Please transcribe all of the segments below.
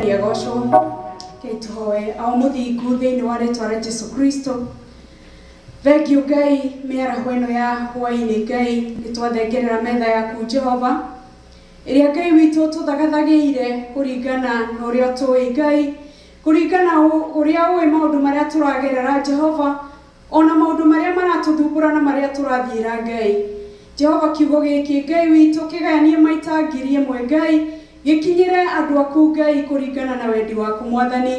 Mwathani agocwo. Ngai tũhoe o mũthingu thĩinĩ wa rĩtwa rĩa Jesu Kristo. Thengiũ Ngai mĩaraho ĩno ya hwainĩ. Ngai, nĩ twathengerera metha yaku Jehova, ĩrĩa Ngai witũ tũthagathagĩire kũringana na ũrĩa tũĩ. Ngai, kũringana ũrĩa ũĩ maũndũ marĩa tũragerera Jehova, ona maũndũ marĩa maratũthumbũra na marĩa tũrathiĩra. Ngai Jehova, kiugo gĩkĩ Ngai witũ kĩgayanie maita 1000. Ngai, gĩkinyĩre andũ aku Ngai kũringana na wendi waku. Mwathani,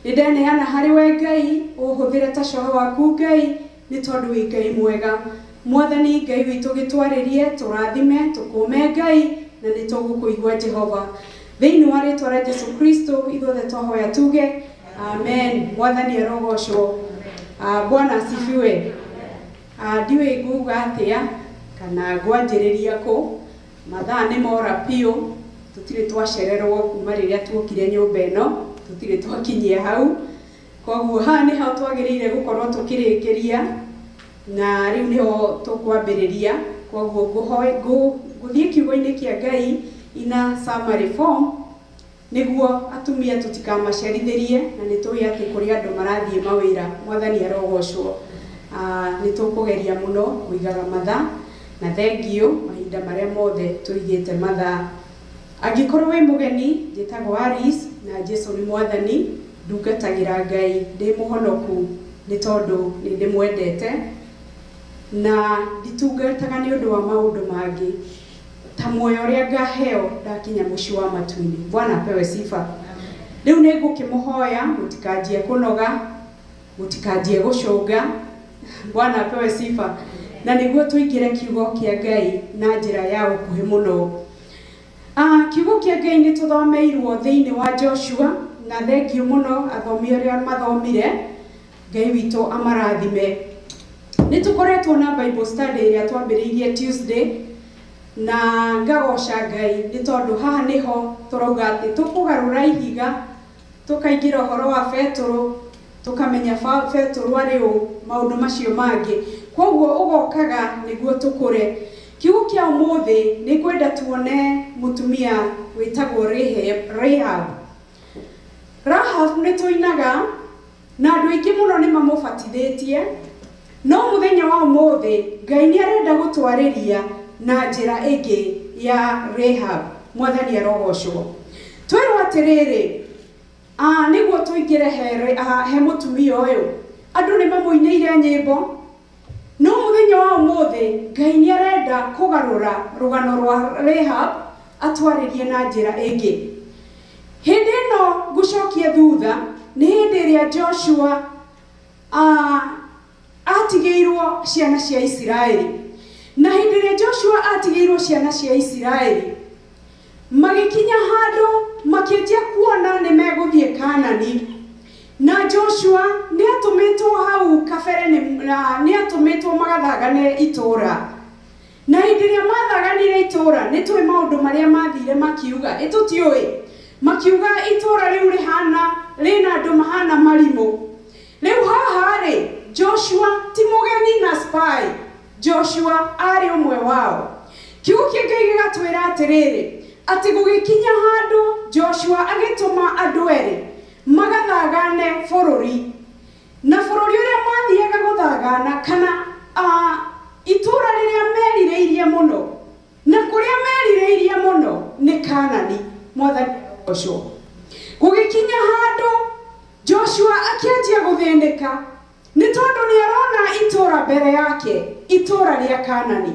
nĩ ndeneana harĩ we Ngai, ũhũthĩre ta coro waku Ngai, nĩ tondũ wĩ Ngai mwega. Mwathani Ngai witũ, gĩtwarĩrie, tũrathime, tũkũme Ngai, na nĩ tũgũkũigua Jehova. Thĩinĩ wa rĩtwa rĩa Jesu Kristo ithuothe twahoya tuge amen. Mwathani arogocwo. Bwana asifiwe. Ndiũĩ nguga atĩa kana ngwanjĩrĩria kũ. Mathaa nĩ mora biũ, tũtirĩ twacererwo kuma rĩrĩa tuokire nyũmba ĩno, tũtirĩ twakinyia hau. Koguo haha nĩho twagĩrĩire gũkorwo tũkĩrĩkĩria, na rĩu nĩho tũkwambĩrĩria. Koguo ngũthiĩ kiugo-inĩ kĩa Ngai ina summary form, nĩguo atumia tũtikamacerithĩrie, na nĩ tũĩ atĩ kũrĩ andũ marathiĩ mawĩra. Mwathani arogocwo. Nĩ tũkũgeria mũno kũigaga mathaa, na thengiũ mahinda marĩa mothe tũigĩte mathaa. Angĩkorwo wĩ mũgeni, njĩtagwo Alice na Jesu nĩ Mwathani. Ndungatagĩra Ngai ndĩ mũhonoku nĩ tondũ nĩ ndĩmwendete, na nditungataga nĩ ũndũ wa maũndũ mangĩ ta muoyo ũrĩa ngaheo ndakinya mũciĩ wa matu-inĩ. Bwana apewe sifa. Rĩu nĩ ngũkĩmũhoya mũtikanjie kũnoga, mũtikanjie gũcũnga. Bwana apewe sifa. Na nĩguo tũingĩre kiugo kĩa Ngai na njĩra ya ũkuhĩ mũno. Kiugo kĩa Ngai nĩ tũthomeirwo thĩinĩ wa Joshua, na thengiũ mũno athomi arĩa mathomire, Ngai witũ amarathime. Nĩ tũkoretwo na Bible study ĩrĩa twambĩrĩirie Tuesday, na ngagoca Ngai nĩ tondũ haha nĩho tũrauga atĩ tũkũgarũra ihiga, tũkaingĩra ũhoro wa Betũrũ, tũkamenya Betũrũ arĩ ũ, maũndũ macio mangĩ. Koguo ũgokaga nĩguo tũkũre. Kiugo kĩa ũmũthĩ nĩ ngwenda tuone mũtumia wĩtagwo Rahab. Rahab nĩ tũinaga na andũ aingĩ mũno nĩ mamũbatithĩtie, no mũthenya wa ũmũthĩ Ngai nĩ arenda gũtwarĩria na njĩra ĩngĩ ya Rahab. Mwathani arogocwo. Twerwo atĩrĩrĩ, nĩguo tũingĩre he mũtumia ũyũ, andũ nĩ mamũinĩire nyĩmbo, no mũthenya wa ũmũthĩ Ngai nĩ arenda kũgarũra rũgano rwa Rahab, atwarĩrie na njĩra ĩngĩ. Hĩndĩ ĩno ngũcokia thutha nĩ hĩndĩ ĩrĩa Joshua atigĩirwo ciana cia Isiraeli. Na hĩndĩ ĩrĩa Joshua atigĩirwo ciana cia Isiraeli, magĩkinya handũ makĩanjia kuona nĩ megũthiĩ Kanani. Na Joshua nĩ atũmĩtwo hau kabere, nĩ atũmĩtwo magathagane itũũra. Na hĩndĩ ĩrĩa mathaganire itũũra, nĩ tũĩ maũndũ marĩa mathire makiuga, ĩtũtiũĩ. Makiuga itũũra rĩu rĩhana rĩna andũ mahana marimũ. Rĩu haha rĩ, Joshua ti mũgeni na spy. Joshua arĩ ũmwe wao. Kiugo kĩa Ngai gĩgatwĩra atĩrĩrĩ, atĩ gũgĩkinya handũ Joshua agĩtũma andũ erĩ magathagane bũrũri. Na bũrũri ũrĩa mathiaga gũthagana, kana itũũra rĩrĩa merirĩirie mũno, na kũrĩa merirĩirie mũno nĩ Kanani. Mwathani arogocwo. Gũgĩkinya handũ Joshua akĩanjia gũthĩnĩka nĩ tondũ nĩ arona itũũra mbere yake, itũũra rĩa Kanani.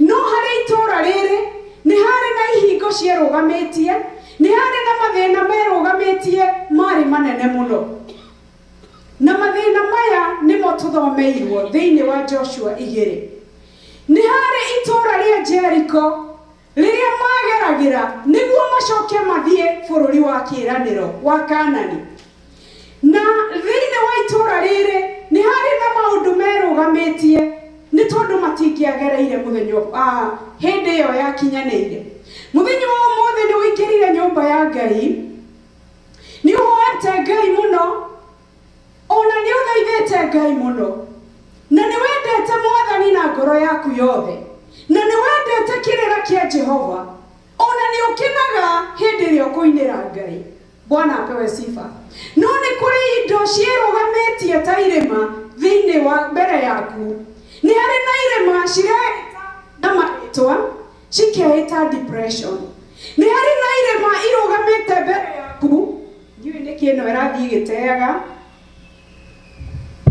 No harĩ itũũra rĩrĩ nĩ harĩ na ihingo cierũgamĩtie, nĩ harĩ na mathĩna merũgamĩtie marĩ manene mũno. Na mathĩna maya nĩmo tũthomeirwo thĩinĩ wa Joshua 2. Nĩ harĩ itũũra rĩa Jericho rĩrĩa mageragĩra nĩguo macoke mathiĩ bũrũri wa kĩĩranĩro wa Kanani. Na thĩinĩ wa itũũra rĩrĩ nĩ harĩ na maũndũ merũgamĩtie nĩ tondũ matingĩagereire mũthenya hĩndĩ ĩyo yakinyanĩire. Mũthenya wa ũmũthĩ nĩ ũingĩrire nyũmba ya Ngai, nĩ ũhoete Ngai mũno, ona nĩ ũthaithĩte Ngai mũno, na nĩ wendete Mwathani na ngoro yaku yothe, na nĩ wendete kĩrĩra kĩa Jehova, ona nĩ ũkenaga hĩndĩ ĩrĩa ũkũinĩra Ngai. Bwana apewe sifa. No nĩ kũrĩ indo ciĩrũgamĩtie ta irĩma thĩinĩ wa mbere yaku. Nĩ harĩ na irĩma cireĩta na marĩtwa, cikeĩta depression. Nĩ harĩ na irĩma irũgamĩte mbere yaku. Ndiũĩ nĩkĩ ĩno ĩrathiĩ ĩgĩteaga.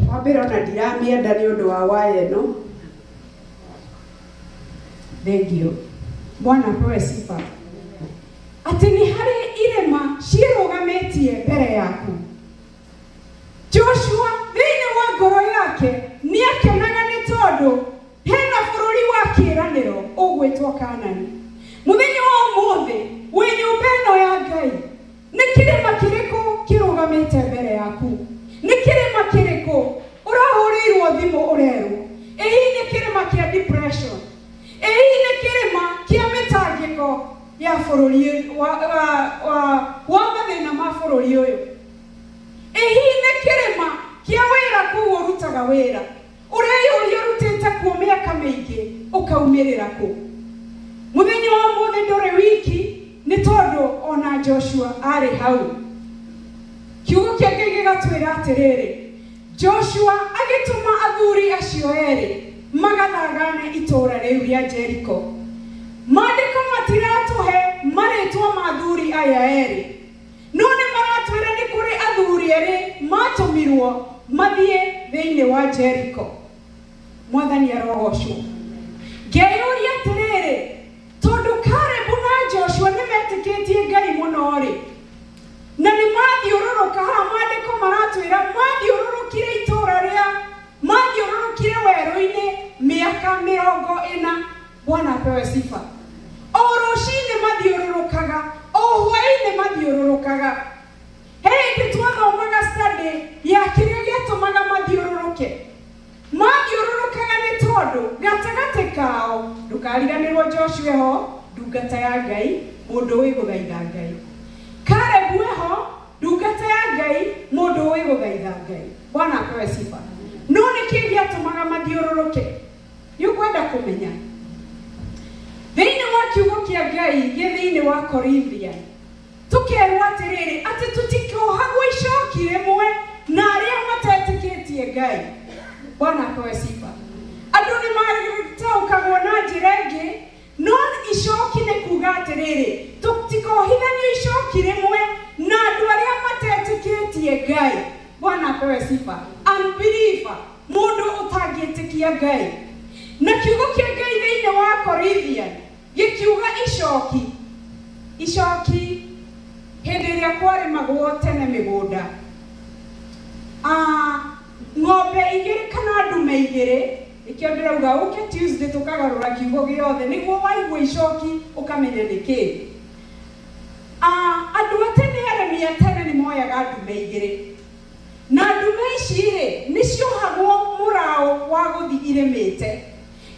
Wa mbere ona ndiramĩenda nĩ ũndũ wa waya ĩno. Thengiũ. Bwana apewe sifa. Atĩ nĩ harĩ irĩma ciĩrũgamĩtie mbere yaku. Joshua thĩinĩ wa ngoro yake nĩ akenaga nĩ tondũ hena bũrũri wa kĩĩranĩro ũgwĩtwo Kanani. Mũthenya wa ũmũthĩ wĩ nyũmba ĩno ya Ngai, nĩ kĩrĩma kĩrĩkũ kĩrũgamĩte mbere yaku? Nĩ kĩrĩma kĩrĩkũ ũrahũrĩirwo thimũ ũrerwo? Ĩ hihi nĩ kĩrĩma kĩa depression? Ĩ hihi nĩ kĩrĩma kĩa mĩtangĩko ya bũrũri wa mathĩna ma bũrũri ũyũ? Ĩ hihi nĩ kĩrĩma kĩa wĩra kũu ũrutaga wĩra? Ũreyũria ũrutĩte kuo mĩaka mĩingĩ ũkaumĩrĩra kũ? Mũthenya wa ũmũthĩ ndũrĩ wiki nĩ tondũ ona Joshua arĩ hau. Kiugo kĩa Ngai gĩgatwĩra atĩrĩrĩ, Joshua agĩtũma athuri acio erĩ magathagane itũũra rĩu rĩa Jeriko. Maandĩko matiratũhe marĩtwa ma athuri aya erĩ, no nĩ maratwĩra nĩ kũrĩ athuri erĩ matũmirwo mathiĩ thĩinĩ wa Jeriko. Mwathani arogocwo. Ngeyũria atĩrĩrĩ, tondũ Kalebu na Joshua nĩ metĩkĩtie Ngai mũno rĩ, na nĩ mathiũrũrũka haha, maandĩko maratwĩra mathiũrũrũkire itũũra rĩa, mathiũrũrũkire werũ-inĩ mĩaka 40. Bwana apewe sifa. O rũcinĩ mathiũrũrũkaga, o hwaĩ-inĩ mathiũrũrũkaga. He hĩndĩ twathomaga study ya kĩrĩa gĩatũmaga mathiũrũrũke. Mathiũrũrũkaga nĩ tondũ gatagatĩ kao, ndũkariganĩrwo Joshua ho, ndungata ya Ngai, mũndũ ũĩ gũthaitha Ngai. Kalebu eho, ndungata ya Ngai, mũndũ ũĩ gũthaitha Ngai. Bwana apewe sifa. No nĩkĩ gĩatũmaga mathiũrũrũke? Nĩ ũkwenda kũmenya? Thĩinĩ wa kiugo kĩa Ngai gĩ thĩinĩ wa Korinthian, tũkerwo atĩrĩrĩ, atĩ tũtikohagwo icoki rĩmwe na arĩa matetĩkĩtie Ngai. Bwana apewe sifa. Andũ nĩ mataũkagwo na njĩra ĩngĩ, no icoki nĩ kuga atĩrĩrĩ, tũtikohithanio icoki rĩmwe na andũ arĩa matetĩkĩtie Ngai. Bwana apewe sifa. Unbeliever, mũndũ ũtangĩtĩkia Ngai. Na kiugo kĩa Ngai thĩinĩ wa Corinthian gĩkiuga icoki. Icoki hĩndĩ ĩrĩa kwarĩmagwo tene mĩgũnda, ng'ombe igĩrĩ kana ndume igĩrĩ, nĩkĩo ndĩrauga ũke Tuesday tũkagarũra kiugo gĩothe nĩguo waigua icoki ũkamenya nĩ kĩĩ. Andũ a tene, arĩmi a tene nĩ moyaga ndume igĩrĩ, na ndume ici rĩ nĩ ciohagwo mũraũ wa gũthiĩ irĩmĩte.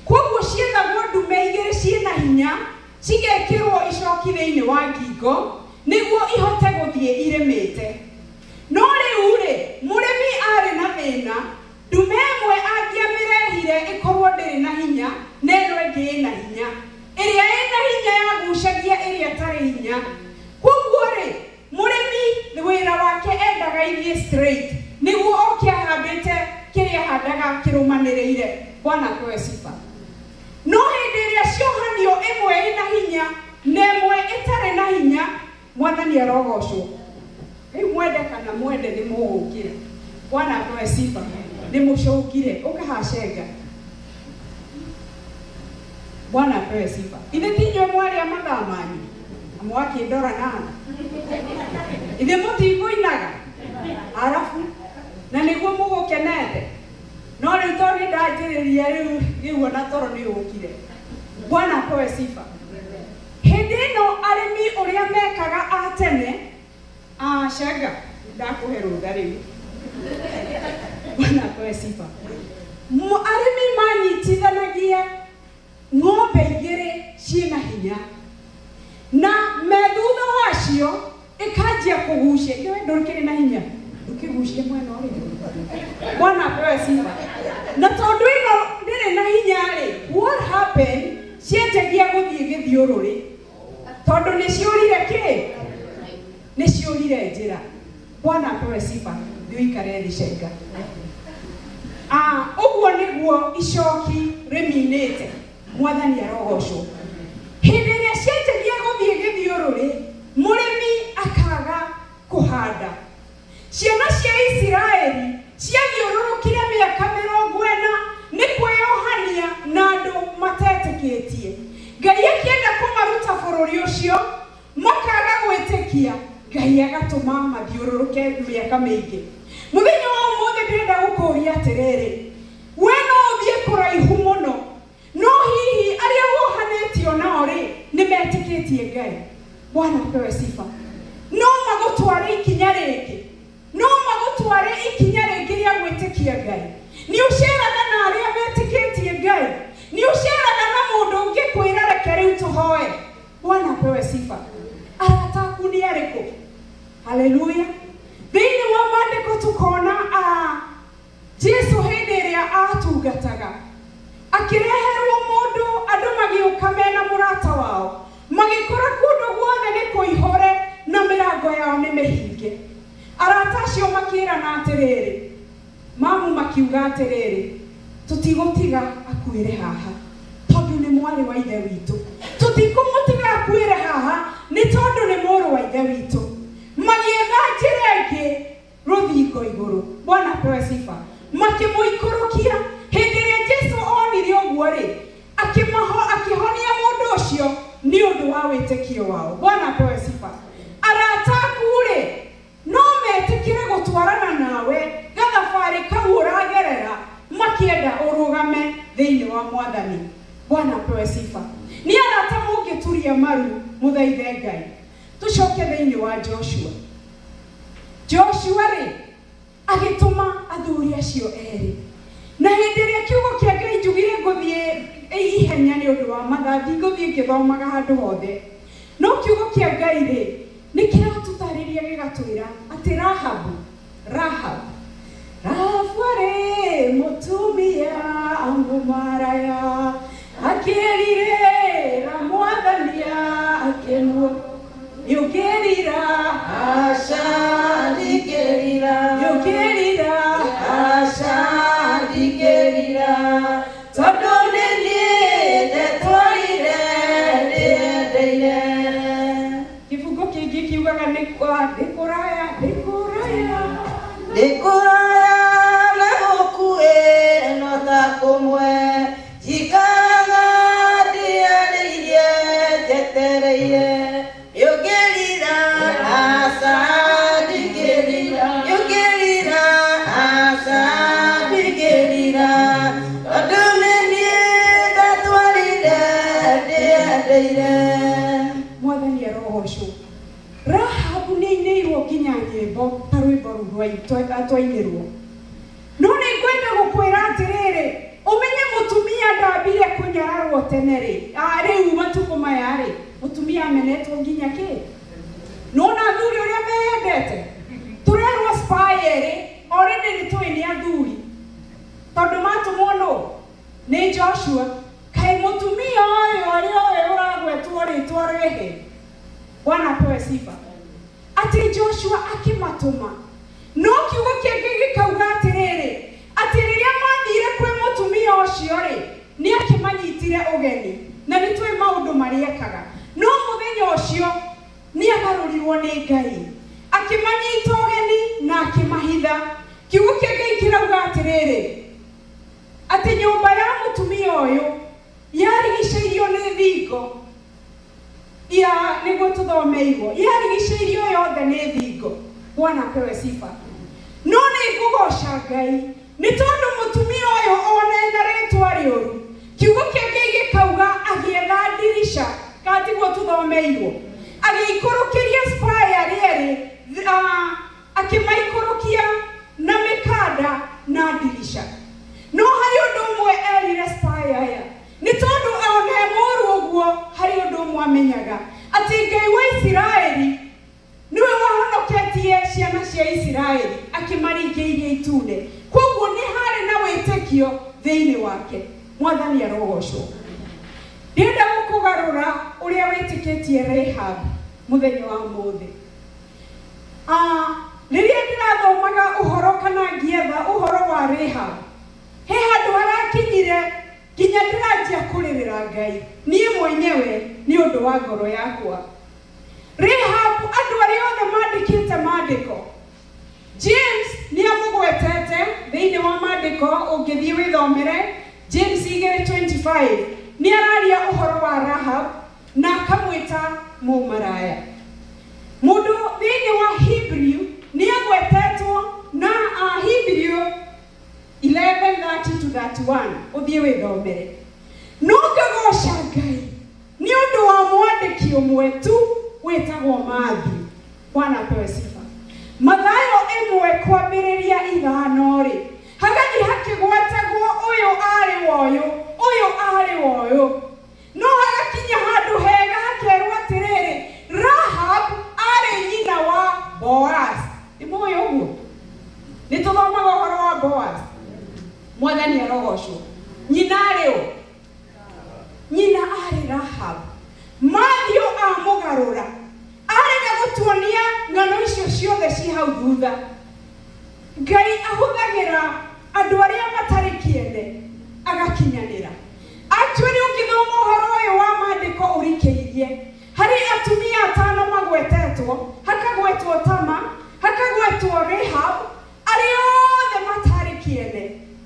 Koguo ciethagwo ndume igĩrĩ ciĩna hinya, cigekĩrwo icoki thĩinĩ wa ngingo nĩguo ihote gũthiĩ irĩmĩte. No rĩu rĩ, mũrĩmi arĩ na thĩna, ndume ĩmwe angĩamĩrehire ĩkorwo ndĩrĩ na hinya na ĩno ĩngĩ ĩna hinya. Ĩrĩa ĩna hinya yagucagia ĩrĩa ĩtarĩ hinya. Koguo rĩ, mũrĩmi wĩra wake endaga ithiĩ straight nĩguo oke ahandĩte kĩrĩa ahandaga kĩrũmanĩrĩire. Bwana apewe sifa. No hĩndĩ ĩrĩa ciohanio ĩmwe ĩna hinya na ĩmwe ĩtarĩ na hinya, Mwathani arogocwo. Rĩu mwende kana mwende nĩ mũgũkĩra. Bwana apewe sifa. Nĩ mũcũngire ũkahacenga. Bwana apewe sifa. Ithe ti inyuĩ mwarĩa mathaa manyu na mwakĩndora nana, ithe mũtikũinaga arabu na nĩguo mũgũkenete. No rĩu tondũ nĩ ndanjĩrĩria rĩu rĩu ona toro nĩ ũkire. Bwana apewe sifa. Hĩndĩ ĩno arĩmi ũrĩa mekaga a tene, cenga ndakũhe rũtha rĩu. Bwana apewe sifa. Arĩmi manyitithanagia ng'ombe igĩrĩ ciĩna hinya, na me thutha wacio ĩkanjia kũgucia. Ithe we ndũkĩrĩ na hinya, ndũkĩgucie mwena ũrĩa. Bwana apewe sifa. Na tondũ ĩno ndĩrĩ na hinya rĩ, what happened, cianjagia gũthiĩ gĩthiũrũrĩ tondũ nĩ ciũrire kĩ? Nĩ ciũrire njĩra. Bwana apewe sifa. Thiĩ ũikare thĩ cenga. Ah, ũguo nĩguo icoki rĩminĩte. Mwathani arogocwo. Hĩndĩ ĩrĩa cianjagia gũthiĩ gĩthiũrũrĩ, mũrĩmi akaga kũhanda. Ciana cia Isiraeli ciathiũrũrũkire mĩaka 40 nĩ kwĩyohania na andũ matetĩkĩtie. Ngai akĩenda kũmaruta bũrũri ũcio, makaga gwĩtĩkia, Ngai agatũma mathiũrũrũke mĩaka mĩingĩ. Mũthenya wa ũmũthĩ ndĩrenda gũkũria atĩrĩrĩ, we no ũthiĩ kũraihu mũno, no hihi arĩa wohanĩtio nao-rĩ, nĩ metĩkĩtie Ngai? Bwana apewe sifa. No magũtware ikinya rĩngĩ, no magũtware ikinya rĩngĩ rĩa gwĩtĩkia Ngai. Nĩ ũceraga na arĩa metĩkĩtie Ngai? Nĩ ũceraga na mũndũ ũngĩkwĩra reke rĩu tũhoe? Bwana apewe sifa. Arata aku nĩ arĩkũ? Haleluya. Thĩinĩ wa maandĩko tũkona Jesu hĩndĩ ĩrĩa atungataga akĩreherwo mũndũ, andũ magĩũka mena mũrata wao, magĩkora kũndũ guothe nĩ kũihũre na mĩrango yao nĩ mĩhinge. Arata acio makĩrana atĩrĩrĩ, mamu makiuga atĩrĩrĩ, tũtigũtiga akuĩre haha tondũ nĩ mwarĩ wa ithe witũ, tũtikũmũtiga akuĩre haha nĩ tondũ nĩ mũrũ wa ithe witũ. Magĩetha njĩra ĩngĩ rũthingo igũrũ. Bwana apewe sifa. Makĩmũikũrũkia. Hĩndĩ ĩrĩa Jesu onire ũguo rĩ, akĩhonia mũndũ ũcio nĩ ũndũ wa wĩtĩkio wao. Bwana apewe sifa. Arata aku rĩ, no metĩkĩre gũtwarana nawe gathabarĩ kau ũragerera, makĩenda ũrũgame thĩinĩ wa Mwathani. Bwana apewe sifa. Nĩ arata mũngĩturia maru mũthaithe Ngai. Tũcoke thĩinĩ wa Joshua. Joshua rĩ, agĩtũma athuri acio erĩ. Na hĩndĩ ĩrĩa kiugo kĩa Ngai njugire ngũthiĩ ihenya nĩ ũndũ wa mathaa, ndingũthiĩ ngĩthomaga handũ hothe. No kiugo kĩa Ngai rĩ, nĩ kĩratũtarĩria gĩgatwĩra atĩ Rahabu, Rahab, Rahabu arĩ mũtumia mũmaraya, akĩrirĩra Mwathani akĩmuo. Nĩũkĩrira, Aca ndingĩrira, nĩũkĩrira, aca ndingĩrira, tondũ nĩ niĩ ndetwarire ndĩyendeire. Kĩbungo kĩngĩ kiugaga nĩ nĩ kũraya, nĩ kũraya. Nĩ kũraya na gũkuhĩ no ta kũmwe, njikaraga ndĩanĩirie njetereire. Nĩũngĩrira, aca ndingĩrira, nĩũngĩrira, aca ndingĩrira, tondũ nĩ niĩ ndatwarire ndĩyendeire. Mwathani arogocwo. Rahabu nĩ ainĩirwo nginya nyĩmbo ta rwĩmbo rũu twainĩrwo. No nĩ ngwenda gũkwĩra atĩrĩrĩ, ũmenye mũtumia ndambire kũnyararwo tene rĩ, rĩu matukũ maya rĩ, mũtumia amenetwo nginya kĩ? Nĩwona athuri ũrĩa meyendete? Tũrerwo spy erĩ, already nĩ tũĩ nĩ athuri. Tondũ matũmwo nũ? Nĩ Joshua. Kaĩ mũtumia ũyũ arĩ ũyũ ũragwetwo rĩtwa rĩhĩ? Bwana apewe sifa. Atĩ Joshua akĩmatũma. No kiugo kĩa Ngai gĩkauga atĩrĩrĩ, atĩ rĩrĩa mathire kwĩ mũtumia ũcio rĩ, nĩ akĩmanyitire ũgeni, na nĩ tũĩ maũndũ marĩa ekaga. No mũthenya ũcio nĩ agarũrirwo nĩ Ngai, akĩmanyita ũgeni na akĩmahitha. Kiugo kĩa Ngai kĩrauga atĩrĩrĩ, atĩ nyũmba ya mũtumia ũyũ yarigicĩirio nĩ thingo ya nĩguo tũthomeirwo, yarigicĩirio yothe nĩ thingo. Bwana apewe sifa. No nĩ ngũgoca Ngai nĩ tondũ mũtumia ũyũ ona ena rĩtwa rĩũru, kiugo kĩa Ngai gĩkauga agĩetha ndirica, kana tiguo tũthomeirwo, agĩikũrũkĩria spy arĩa erĩ, akĩmaikũrũkia na mĩkanda na ndirica. No harĩ ũndũ ũmwe erire spy aya, nĩ tondũ ona e mũũru ũguo, harĩ ũndũ ũmwe amenyaga, atĩ Ngai wa Isiraeli nĩwe wahonoketie ciana cia Isiraeli akĩmaringĩirie itune. Koguo nĩ harĩ na wĩtĩkio thĩinĩ wake. Mwathani arogocwo. Ndĩrenda gũkũgarũra ũrĩa wĩtĩkĩtie Rahab mũthenya wa ũmũthĩ. Rĩrĩa ndĩrathomaga ũhoro kana ngĩetha ũhoro wa Rahab, he handũ harakinyire nginya ndĩranjia kũrĩrĩra Ngai niĩ mwenyewe nĩ ũndũ wa ngoro yakwa. Rahab, andũ arĩa othe mandĩkĩte maandĩko, James nĩ amũgwetete thĩinĩ wa maandĩko, ũngĩthiĩ wĩthomere James 2:25, nĩ araria ũhoro wa Rahab na akamwĩta mũmaraya. Mũndũ thĩinĩ wa Hebrew nĩ agwetetwo na Hebrew 11:30-31, ũthiĩ wĩthomere. No ngagoca Ngai nĩ ũndũ wa mwandĩki ũmwe tu wĩtagwo Matthew. Bwana apewe sifa. Mathayo 1:5 rĩ, hagathiĩ hakĩgwetagwo ũyũ arĩ woyũ, ũyũ arĩ woyũ, no hagakinya handũ hega hakerwo atĩrĩrĩ, Rahab arĩ nyina wa Boaz. Nĩ mũĩ ũguo? Nĩ tũthomaga ũhoro wa Boaz. Mwathani arogocwo. Nyina arĩ ũ? Nyina arĩ Rahab. Matthew amũgarũra, arega gũtuonia ng'ano icio ciothe ci hau thutha. Ngai ahũthagĩra andũ arĩa matarĩ kĩene agakinyanĩra. Actually, ũngĩthoma ũhoro ũyũ wa maandĩko ũrikĩirie, harĩ atumia 5 magwetetwo, hakagwetwo Tama, hakagwetwo Rahab, arĩa othe matarĩ kĩene.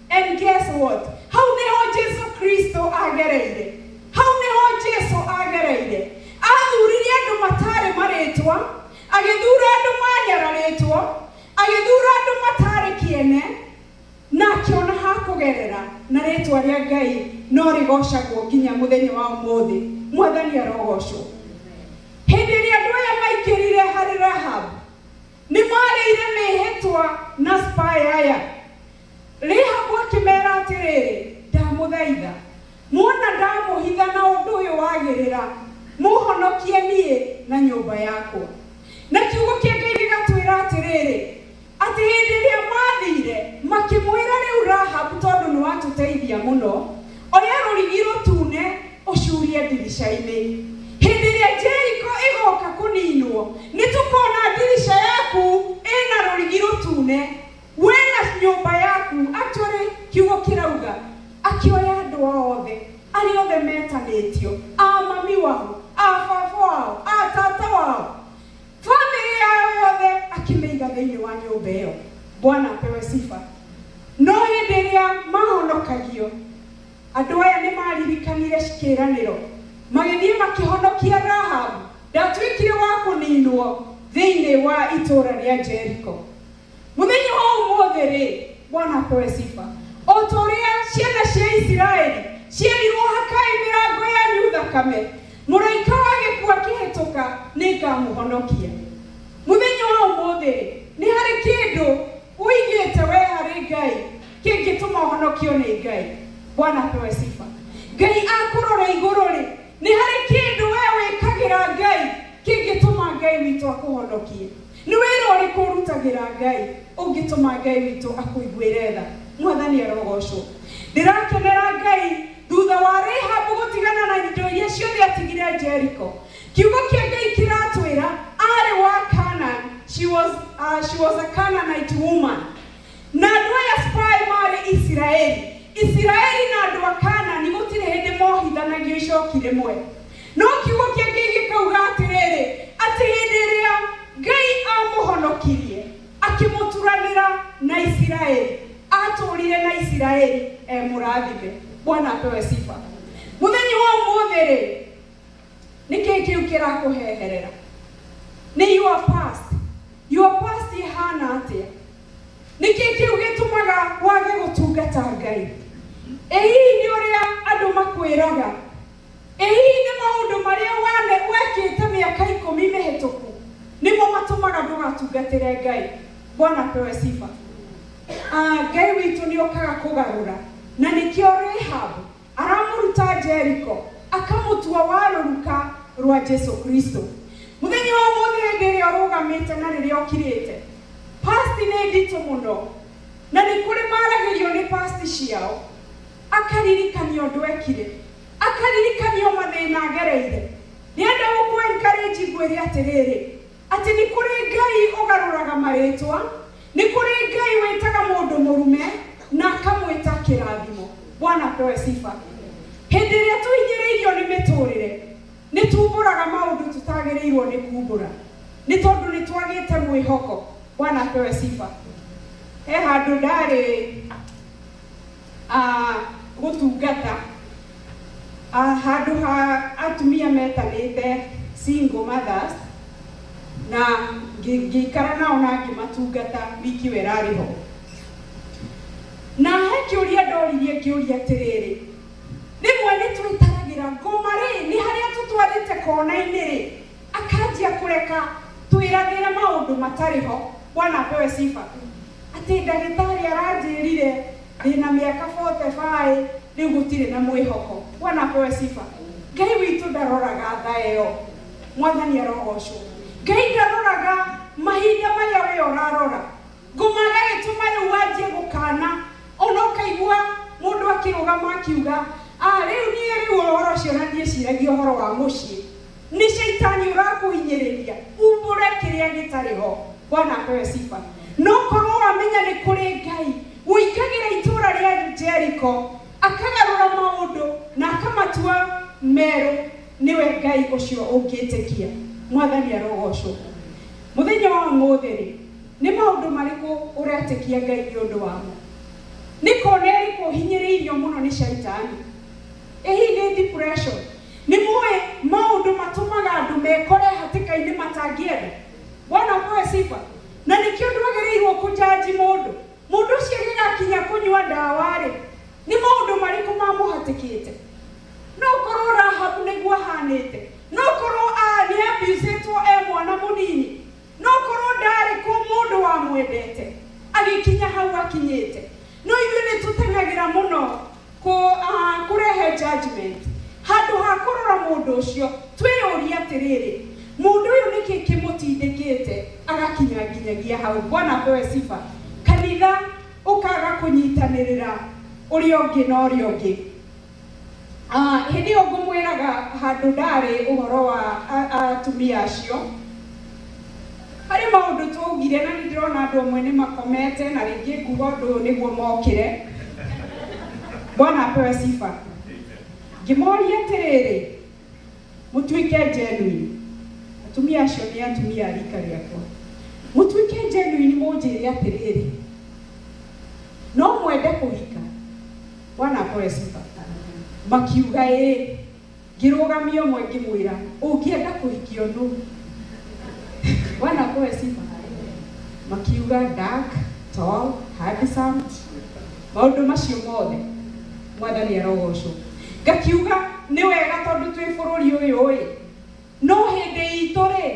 And guess what? Hau nĩho Jesu Kristo agereire. Hau nĩho Jesu agereire. Athurire andũ matarĩ marĩtwa, agĩthura andũ manyararĩtwo, agĩthura andũ matarĩ kĩene, na akĩona ha kũgerera, na rĩtwa rĩa Ngai no rĩgocagwo nginya mũthenya wa ũmũthĩ. Mwathani arogocwo. Hĩndĩ ĩrĩa andũ aya maingĩrire harĩ Rahab, nĩ marĩire mĩhĩtwa na spy aya. Rahab akĩmera atĩrĩrĩ, ndamũthaitha, muona ndamũhitha na ũndũ ũyũ wagĩrĩra, mũhonokie niĩ na nyũmba yakwa. Na kiugo kĩa Ngai gĩgatwĩra atĩrĩrĩ, atĩ hĩndĩ ĩrĩa mathire makĩmwĩra, rĩu Rahab, tondũ nĩ watũteithia mũno, oya rũrigi rũtune ũcurie ndirica-inĩ. Hĩndĩ ĩrĩa Jeriko ĩgoka kũninwo, nĩ tũkona ndirica yaku ĩna rũrigi rũtune, we na nyũmba yaku. Actually, kiugo kĩrauga akĩoya andũ ao othe, arĩa othe metanĩtio, a mami wao, a baba wao, a tata wao, famĩlĩ yao yothe, akĩmĩiga thĩinĩ wa nyũmba ĩyo. Bwana apewe sifa. No hĩndĩ ĩrĩa mahonokagio, andũ aya nĩ maririkanire kĩĩranĩro, magĩthiĩ makĩhonokia Rahab ndatuĩkire wa kũninwo thĩinĩ wa itũũra rĩa Jeriko. Mũthenya wa ũmũthĩ rĩ, Bwana apewe sifa, o ta ũrĩa ciana cia Isiraeli cierirwo, hakai mĩrango yanyu thakame, mũraika wa gĩkuũ akĩhĩtũka nĩ ngamũhonokia. Mũthenya wa ũmũthĩ rĩ, nĩ harĩ kĩndũ ũigĩte we harĩ Ngai kĩngĩtũma ũhonokio nĩ Ngai? Bwana apewe sifa. Ngai akũrora igũrũ rĩ, nĩ harĩ kĩndũ we wĩkagĩra Ngai kĩngĩtũma Ngai witũ akũhonokie? Nĩ wĩra ũrĩkũ ũrutagĩra Ngai ũngĩtũma Ngai witũ akũiguĩre tha? Mwathani arogocwo. Ndĩrakenera Ngai, thutha wa Rahab gũtigana na indo iria ciothe atigire Jeriko, kiugo kĩa Ngai kĩratwĩra arĩ wa Canaan. She was a Canaanite woman, na andũ aya spy marĩ Isiraeli. Isiraeli na andũ a Canaan gũtirĩ hĩndĩ mohithanagio icoki rĩmwe, no kiugo kĩa Ngai gĩkauga atĩrĩrĩ, atĩ hĩndĩ ĩrĩa Ngai amũhonokirie akĩmũturanĩra na Isiraeli, atũrire na Isiraeli e mũrathime. Bwana apewe sifa. Mũthenya wa ũmũthĩ rĩ, nĩ kĩĩ kĩu kĩrakũheherera? Nĩ your past. Your past ĩhana atĩa? Nĩ kĩĩ kĩu gĩtũmaga wage gũtungata Ngai? Ĩ hihi nĩ ũrĩa andũ makwĩraga? Ĩ hihi nĩ maũndũ marĩa wane wekĩte mĩaka 10 mĩhĩtũku nĩmo matũmaga ndũgatungatĩre Ngai? Bwana apewe sifa. Ngai witũ nĩ okaga kũgarũra, na nĩkĩo Rahab aramũruta Jeriko akamũtua wa rũruka rwa Jesu Kristo. Mũthenya wa ũmũthĩ, hĩndĩ ĩrĩa ũrũgamĩte na rĩrĩa ũkirĩte, past nĩ nditũ mũno, na nĩ kũrĩ maragĩrio nĩ past ciao, akaririkanio ũndũ ekire, akaririkanio mathĩna agereire. Ndĩrenda gũkũ encourage, ngwĩre atĩrĩrĩ, atĩ nĩ kũrĩ Ngai. Ngai ũgarũraga marĩtwa, nĩ kũrĩ Ngai wĩtaga mũndũ mũrume na akamwĩta kĩrathimo. Bwana apewe sifa. Hĩndĩ ĩrĩa tũhinyĩrĩirio nĩ mĩtũrĩre, nĩ tumbũraga maũndũ tũtagĩrĩirwo nĩ kumbũra, nĩ tondũ nĩ twagĩte mwĩhoko. Bwana apewe sifa. He handũ ndarĩ gũtungata handũ ha atumia metanĩte single mothers, na ngĩikara nao na ngĩmatungata wiki ĩyo ĩrarĩ ho. Na he kĩũria ndoririe, ngĩũria atĩrĩrĩ, rĩmwe nĩ twĩtaragĩra ngoma rĩ, nĩ harĩa tũtwarĩte kona-inĩ rĩ, akanjia kũreka twĩrathĩre maũndũ matarĩ ho. Bwana apewe sifa. Atĩ ndagĩtarĩ aranjĩrire ndĩna mĩaka 45, rĩu gũtirĩ na mwĩhoko. Bwana apewe sifa. Ngai witũ ndaroraga thaa ĩyo, Mwathani arogocwo. Ngai ndaroraga mahinda marĩa we ũrarora. Ngoma agagĩtũma rĩu wanjie gũkana, ona ũkaigua mũndũ akĩrũgama akiuga, rĩu niĩ rĩu ũhoro ũcio na ndiĩciragia ũhoro wa mũciĩ. Nĩ caitani ũrakũhinyĩrĩria, umbũre kĩrĩa gĩtarĩ ho. Bwana apewe sifa. No korwo wamenya nĩ kũrĩ Ngai ũikagĩra itũũra rĩa Jericho, akagarũra maũndũ na akamatua merũ, nĩwe Ngai ũcio ũngĩtĩkia. Mwathani arogocwo. Mũthenya wa ũmũthĩ rĩ, nĩ maũndũ marĩkũ ũretĩkia Ngai nĩ ũndũ wamo? Nĩ kona ĩrĩkũ ũhinyĩrĩirio mũno nĩ caitani? Ĩ hihi nĩ depression? Nĩ mũĩ maũndũ matũmaga andũ mekore hatĩka-inĩ matangĩenda? Bwana apewe sifa. Na nĩkĩo ndwagĩrĩirwo kũjanji mũndũ. Mũndũ ũcio agĩgakinya kũnyua ndawa rĩ, nĩ maũndũ marĩkũ mamũhatĩkĩte? No korwo Rahabu nĩguo ahanĩte, no korwo nĩ abusĩtwo e mwana mũnini, no korwo ndarĩ kũ mũndũ wamwendete agĩkinya hau akinyĩte. No ithuĩ nĩ tũteng'agĩra mũno kũrehe judgment handũ ha kũrora mũndũ ũcio. Twĩyũrie atĩrĩrĩ, mũndũ ũyũ nĩkĩ kĩmũtindĩkĩte agakinya nginyagia hau? Bwana apewe sifa. Kanitha ũkaga kũnyitanĩrĩra ũrĩa ũngĩ na ũrĩa ũngĩ. Hĩndĩ ĩyo ngũmwĩraga handũ ndarĩ ũhoro wa atumia acio, harĩ maũndũ twaugire na nĩ ndĩrona andũ amwe nĩ makomete na rĩngĩ nguga ũndũ ũyũ nĩguo mokĩre. Bwana apewe sifa. Ngĩmoria atĩrĩrĩ, mũtuĩke genuine. Atumia acio nĩ atumia a rika rĩakwa. Mũtuĩke genuine, mũnjĩre atĩrĩrĩ, no mwende kũhika? Bwana apewe sifa. Makiuga ĩĩ. Ngĩrũgamia ũmwe ngĩmwĩra, ũngĩenda kũhikio nũ? Bwana apewe sifa. Makiuga dark, tall, handsome, maũndũ macio mothe. Mwathani arogocwo. Ngakiuga nĩ wega tondũ twĩ bũrũri ũyũ ĩ, no hĩndĩ itũ rĩ,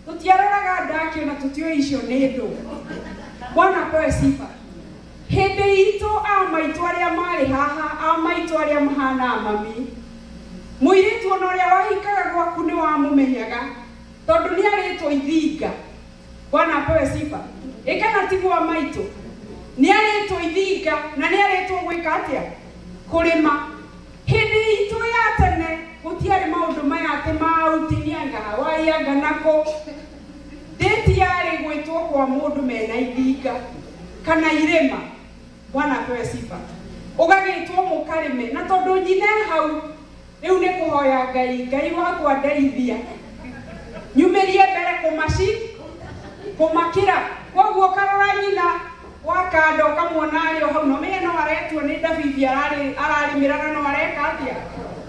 tũtiaroraga ndakio na tũtiũĩ icio nĩ ndũ. Bwana apewe sifa. Hĩndĩ itũ a maitũ arĩa marĩ haha, a maitũ arĩa mahana mami, mũirĩtu ona ũrĩa wahikaga gwaku nĩ wamũmenyaga tondũ nĩ arĩtwo ithinga. Bwana apewe sifa. Ĩ kana tiguo maitũ? Nĩ arĩtwo ithinga na nĩ arĩtwo gwĩka atĩa? Kũrĩma. Hĩndĩ itũ ya tene gũtiarĩ maũndũ maya atĩ ma anga Hawaii anga nako. Date yarĩ gwĩtwo kwa mũndũ mena ithinga kana irĩma. Bwana apewe sifa. Ũgagĩtwo mũkarĩme na tondũ nyina e hau rĩu nĩ kũhoya Ngai, Ngai wakwa ndeithia nyumĩrie mbere kũmakĩra. Koguo ũkarora nyina wa kando ũkamuona arĩ o hau, no menye no aretuo nĩ ndabibi ararĩmĩra na no areka atĩa,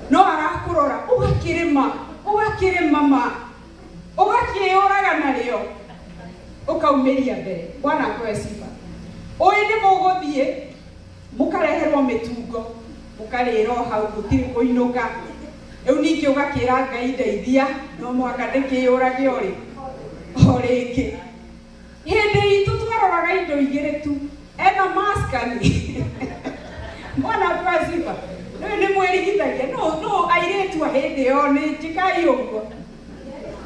no arakũrora. Ũgakĩrĩma, ũgakĩrĩma ma, ũgakĩũraga narĩo, ũkaumĩria mbere. Bwana apewe sifa. Ũyũ nĩ mũgũthiĩ mũkareherwo mĩtungo, mũkarĩra o hau, gũtirĩ kũinũka. Rĩu ningĩ ũgakĩra Ngai ndeithia, no mũhaka ndĩkĩyũrage o rĩ o rĩngĩ. Hĩndĩ itũ twaroraga indo igĩrĩ tu, ena maskani. Bwana apewe sifa. Rĩu nĩ mwĩrigithagia, no airĩtu a hĩndĩ ĩyo nĩ njĩkai ũguo.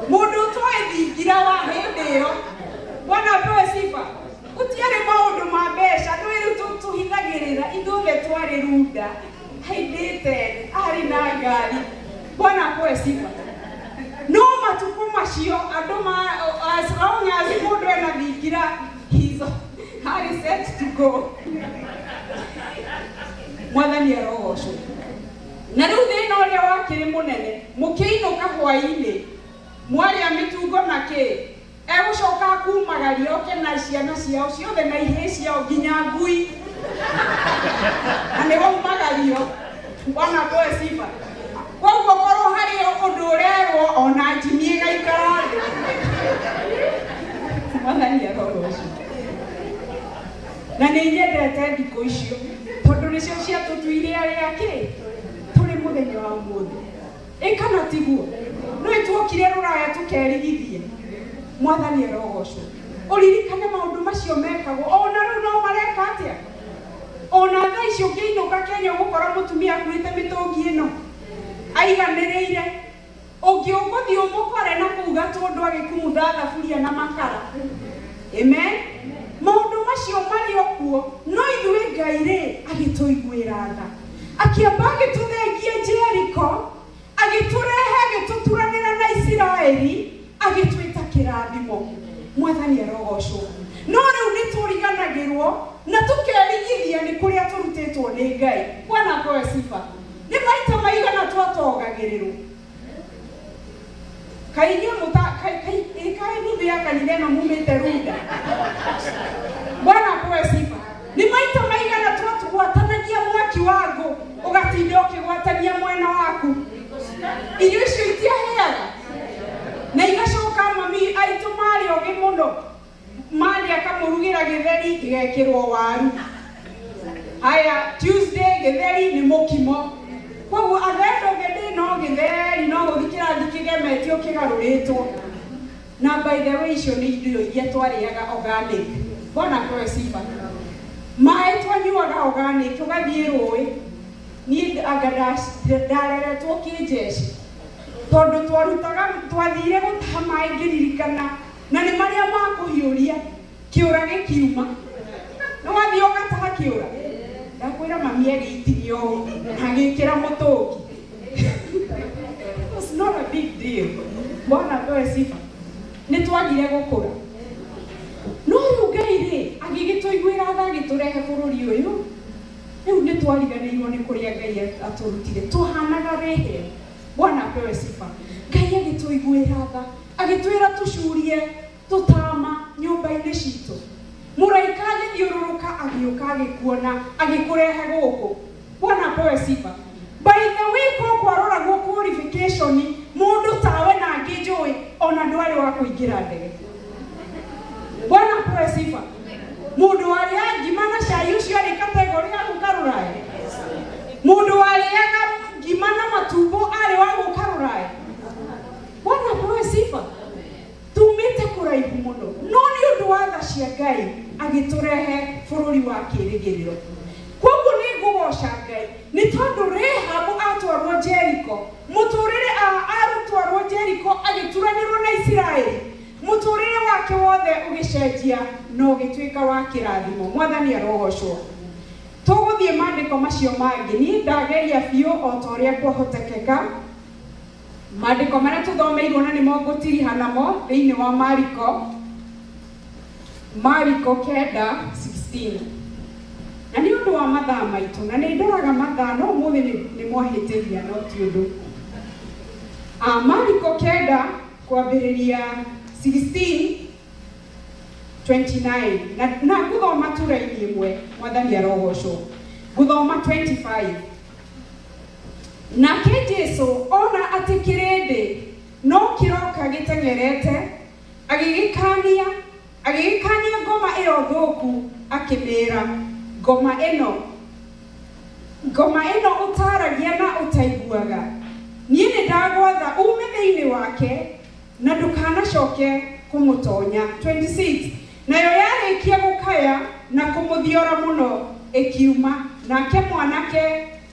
Mũndũ ũtoĩ thingira wa hĩndĩ ĩyo. Bwana apewe sifa. Gũtiarĩ maũndũ ma mbeca, ndũĩ rĩu tũhithagĩrĩra, ithuothe twarĩ runda, haindĩte, arĩ na ngari. Bwana apewe sifa. No matukũ macio andũ ma as long as mũndũ Agĩkira, he's arĩ set to go. Mwathani arogocwo. Na rĩu thĩna ũrĩa wakĩrĩ mũnene, mũkĩinũka hwaĩ-inĩ, mwarĩa mĩtungo na kĩ, egũcoka akumagaria oke na ciana ciao ciothe na ihĩĩ ciao nginya ngui. Na nĩ waumagario. Bwana apewe sifa. Koguo korwo harĩ ũndũ ũrerwo ona njimi ĩgaikara thĩ. Mwathani arogocwo. Na nĩ nyendete thikũ icio tondũ nĩcio ciatũtuire arĩa kĩ tũrĩ mũthenya wa ũmũthĩ. Ĩ kana tiguo? No ĩtuokire rũraya tũkerigithia. Mwathani arogocwo. Ũririkane maũndũ macio mekagwo ona rĩu no mareka atĩa? Ona thaa ici ũngĩinũka Kenya ũgũkora mũtumia akuĩte mĩtũngi ĩno aiganĩrĩire. Ũngĩ ũgũthiĩ ũmũkore na kũu Gatũndũ agĩkumutha thaburia na makara. Amen. Maũndũ macio marĩ o kuo, no ithuĩ Ngai rĩ agĩtũiguĩra tha, akĩamba agĩtũthengia Jeriko, agĩtũrehe agĩtũturanĩra na Isiraeli, agĩtwĩta kĩrathimo. Mwathani arogocwo. No rĩu nĩ tũriganagĩrwo na tũkerigithia nĩ kũrĩa tũrutĩtwo nĩ Ngai. Bwana apewe sifa. Nĩ maita maigana twatogagĩrĩrwo. Kaĩ inyuĩ mũta kaĩ kaĩ ĩ kaĩ nuthu ya kanitha ĩno mumĩte Runda. Bwana apewe sifa. Nĩ maita maigana twatugwatanagia mwaki wa ngũ ũgatinda ũkĩgwatania mwena waku. Irio icio itiahĩaga na igacoka mami aitũ marĩ ogĩ mũno, marĩ akamũrugĩra gĩtheri gĩgekĩrwo waru. Haya, Tuesday gĩtheri nĩ mũkimo. Koguo at the end of the day no gĩtheri no gũthiĩ kĩrathi kĩgemetio kĩgarũrĩtwo. Na by the way icio nĩ irio iria twarĩaga organic. Bwana apewe sifa. Maĩ twanyuaga organic, ũgathiĩ rũĩ. Niĩ anga ndareretwo kĩnjeci. Tondũ twarutaga twathire gũtaha maĩ ngĩririkana, na nĩ marĩa ma kũhiũria kĩũra gĩkiuma. Nĩ wathiĩ ũgataha kĩũra? Ndakwĩra mami agĩitiria ũũ na agĩkĩra mũtũngi. It was not a big deal. Bwana apewe sifa. Nĩ twagire gũkũra. No rĩu Ngai rĩ agĩgĩtũiguĩra tha agĩtũrehe bũrũri ũyũ. Rĩu nĩ twariganĩirwo nĩ kũrĩa Ngai atũrutire. Twahanaga Rahab. Bwana apewe sifa. Ngai agĩtũiguĩra tha, agĩtwĩra tũcurie tũtama nyũmba-inĩ citũ. Mũraika agĩthiũrũrũka agĩũka agĩkuona agĩkũrehe gũkũ. Bwana apewe sifa. By the way, ko kwaroragwo qualification mũndũ tawe na angĩ njũĩ ona ndwarĩ wa kũingĩra ndege. Bwana apewe sifa. Mũndũ warĩaga ngima na cai ũcio arĩ category ya gũka rũraya. Mũndũ warĩaga ngima na matumbo arĩ wa gũka rũraya. Bwana apewe sifa. Tumĩte kũraihu mũno, no nĩ ũndũ wa tha cia Ngai agĩtũrehe bũrũri wa kĩĩrĩgĩrĩro. Koguo nĩ ngũgoca Ngai nĩ tondũ Rahabu atwarwo Jeriko, mũtũrĩre arutwarwo Jeriko agĩturanĩrwo na Isiraeli, mũtũrĩre wake wothe ũgĩcenjia na ũgĩtuĩka wa kĩrathimo. Mwathani arogocwo. Tũgũthiĩ maandĩko macio mangĩ, niĩ ndageria biũ o ta ũrĩa kwahotekeka. Maandĩko marĩa tũthomeirwo na nĩmo ngũtiriha namo thĩinĩ wa Mariko, Mariko 9:16. Na nĩ ũndũ wa mathaa maitũ, na nĩ ndoraga mathaa, no ũmũthĩ nĩ mwahĩtĩria, no ti ũndũ. Mariko 9 kwambĩrĩria 16:29. Na ngũthoma tu raini ĩmwe, Mwathani arogocwo. Ngũthoma 25. Nake Jesu ona atĩ kĩrĩndĩ no kĩroka gĩteng'erete, agĩgĩkania agĩgĩkania ngoma ĩyo thũku, akĩmĩĩra, ngoma ĩno ũtaragia na ũtaiguaga, niĩ nĩ ndagwatha ume thĩinĩ wake na ndũkanacoke kũmũtonya. 26. Nayo yarĩkia gũkaya na kũmũthiora mũno ĩkiuma, nake mwanake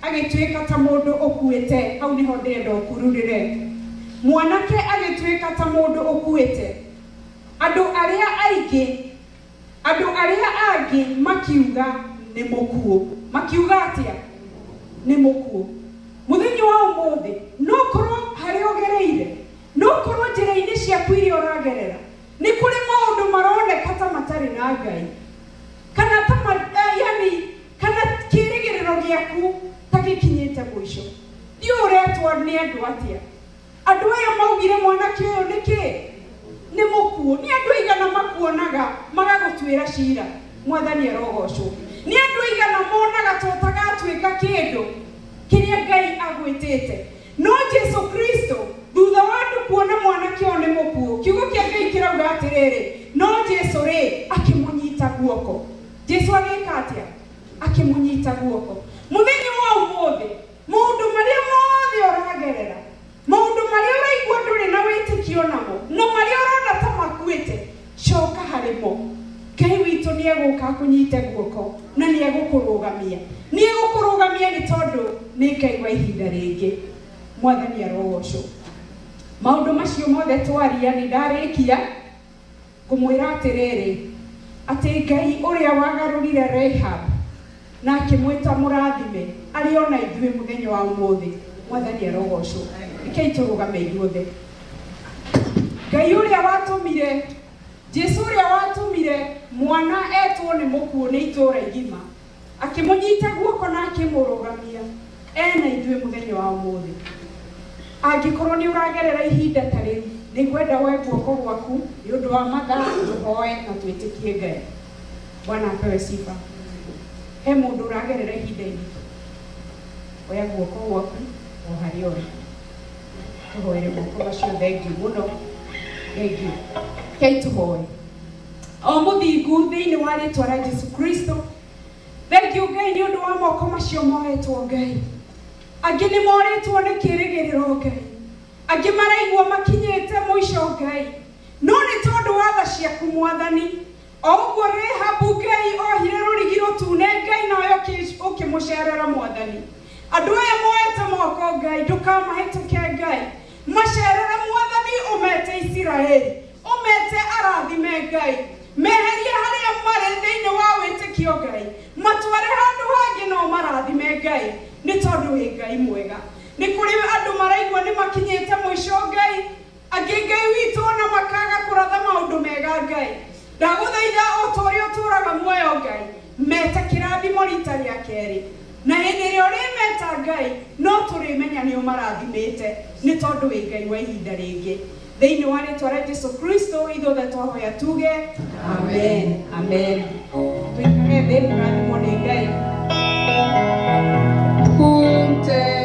agĩtuĩka ta mũndũ ũkuĩte. Hau nĩho ndĩrenda ũkururĩre. Mwanake agĩtuĩka ta mũndũ ũkuĩte. Andũ arĩa aingĩ, andũ arĩa angĩ makiuga nĩ mũkuũ. Makiuga atĩa? Nĩ mũkuũ. Mũthenya wa ũmũthĩ no korwo harĩa ũgereire, no korwo njĩra-inĩ ciaku iria ũragerera nĩ kũrĩ maũndũ maroneka ta matarĩ. ũtarĩ na Ngai kana ta yani kana kĩrĩgĩrĩro gĩaku ta gĩkinyĩte mũico. Ndiũĩ ũretwo nĩ andũ atĩa. Andũ aya maugire mwanake ũyũ nĩkĩ nĩ mũkuũ. Nĩ andũ aigana makuonaga magagũtuĩra cira. Mwathani arogocwo. Nĩ andũ aigana monaga ta ũtagatuĩka kĩndũ kĩrĩa Ngai agwĩtĩte. No Jesu Kristo thutha wa andũ kuona mwanake ũyũ nĩ mũkuũ, kiugo kĩa Ngai kĩrauga atĩrĩrĩ, no Jesu rĩ akĩmũnyita guoko. Jesu agĩka atĩa? Akĩmũnyita guoko. Mũthenya wa ũmũthĩ maũndũ marĩa mothe ũragerera, maũndũ marĩa ũraigua ndũrĩ na wĩtĩkio namo, na marĩa ũrona ta makuĩte, coka harĩ mo. Ngai witũ nĩ egũka akũnyite guoko na nĩ egũkũrũgamia. Nĩ egũkũrũgamia nĩ tondũ nĩ Ngai wa ihinda rĩngĩ. Mwathani arogocwo. Maũndũ macio mothe twaria nĩ ndarĩkia ngũmwĩra atĩrĩrĩ, atĩ Ngai ũrĩa wagarũrire Rahab na akĩmwĩta mũrathime arĩ ona ithuĩ mũthenya wa ũmũthĩ. Mwathani arogocwo. Rekei tũrũgame ithuothe. Ngai ũrĩa watũmire Jesu ũrĩa watũmire mwana etwo nĩ mũkuũ nĩ itũũra igima, akĩmũnyita guoko na akĩmũrũgamia, ena ithuĩ mũthenya wa ũmũthĩ. Angĩkorwo nĩ ũragerera ihinda ta rĩu, nĩ ngwenda woe guoko gwaku nĩ ũndũ wa mathaa, tũhoe na twĩtĩkie Ngai. Bwana apewe sifa. He mũndũ ũragerera ihinda iritũ, oya guoko gwaku o harĩa ũrĩ, tũhoere moko macio. Thengiũ mũno, thengiũ. Rekei tũhoe. O mũthingu thĩinĩ wa rĩtwa rĩa Jesu Kristo, thengiũ Ngai nĩ ũndũ wa moko macio moetwo. Ngai, angĩ nĩ morĩtwo nĩ kĩrĩgĩrĩro Ngai, angĩ maraigua makinyĩte mũico Ngai, no nĩ tondũ wa tha ciaku Mwathani, o ũguo Rahabu Ngai ohire rũrigi rũtune Ngai nawe ũkĩmũcerera Mwathani. Andũ aya moete moko Ngai, ndũkamahĩtũke Ngai, macerere Mwathani, ũmete Isiraeli, ũmete arathime Ngai, meherie harĩa marĩ thĩinĩ wa wĩtĩkio Ngai, matware handũ hangĩ no marathime Ngai, nĩ tondũ wĩ Ngai mwega. Nĩ kũrĩ andũ maraigua nĩ makinyĩte mũico Ngai, angĩ Ngai witũ ona makaga kũratha maũndũ mega Ngai. Ndagũthaitha o ta ũrĩa ũtũũraga muoyo Ngai, meta kĩrathimo rita rĩa kerĩ, na hĩndĩ ĩrĩa ũrĩmeta Ngai no tũrĩmenya nĩ ũmarathimĩte, nĩ tondũ wĩ Ngai wa ihinda rĩngĩ. Thĩinĩ wa rĩtwa rĩa Jesu Kristo ithuothe twahoya tuge amen, amen. Tũikare thĩ, mũrathimwo nĩ Ngai. Punte.